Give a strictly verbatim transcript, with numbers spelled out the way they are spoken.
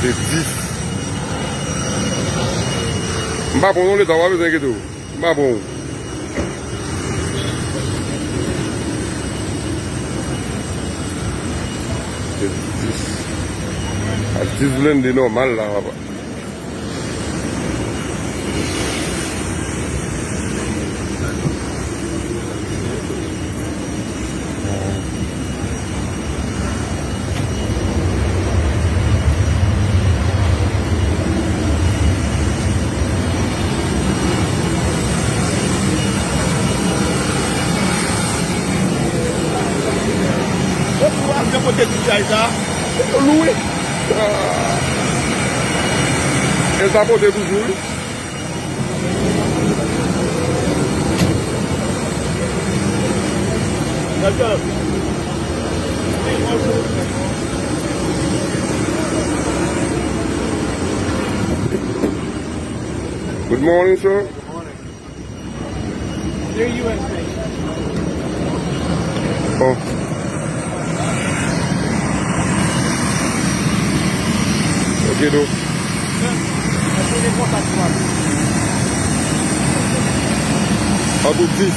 Se dis. M pa pran non, Leta, w pa bezwen enkyete w. M pa pran w. Se dis. Ak dis blende nòmal la, papa. Yo pou al de kote ti chay sa. Lou wi. Ah. E sa pote toujou wi. Good morning, sir. They're U S based. Oh. Ok, do. Sir, est-ce que les contacts sont là? An tou dis.